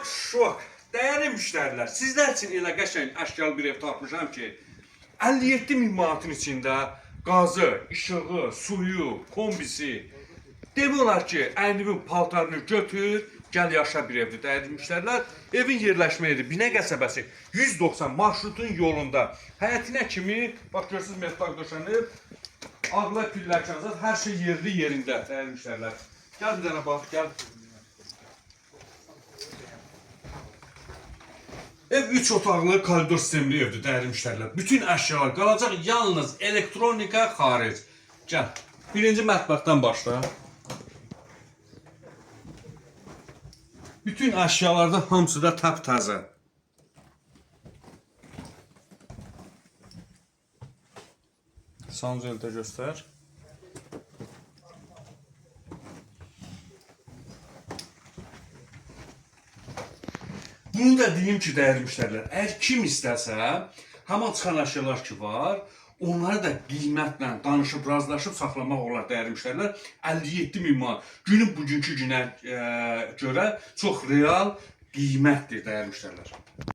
Şok, şok. Dəyərli müştərilər, sizlər üçün elə qəşəng əşyalı bir ev tapmışam ki, 57 min manatın içində qazı, işığı, suyu, kombisi, demək olar ki, əyninin paltarını götür, gəl yaşa bir evdir dəyərli müştərilər. Evin yerləşmə yeri Binə qəsəbəsi 190 marşrutun yolunda. Həyətinə kimi, bax görürsüz metlaq döşənib, ağla pilləkən zat, hər şey yerli yerində dəyərli müştərilər. Gəl bir dənə bax, gəl. Ev 3 otaqlı koridor sistemli evdir dəyərli müştərilər. Bütün əşyalar qalacaq, yalnız elektronika xaric. Gəl. Birinci mətbəxdən başla. Bütün əşyalarda hamısı da təptəzə. Sanuzel də göstər. Bunu da deyim ki, dəyərli müştərilər, əgər kim istəsə, həmin çıxan əşyalar ki var, onları da qiymətlə danışıb, razılaşıb saxlamaq olar dəyərli müştərilər. 57 min manat. Günün bugünkü günə görə çox real qiymətdir dəyərli müştərilər.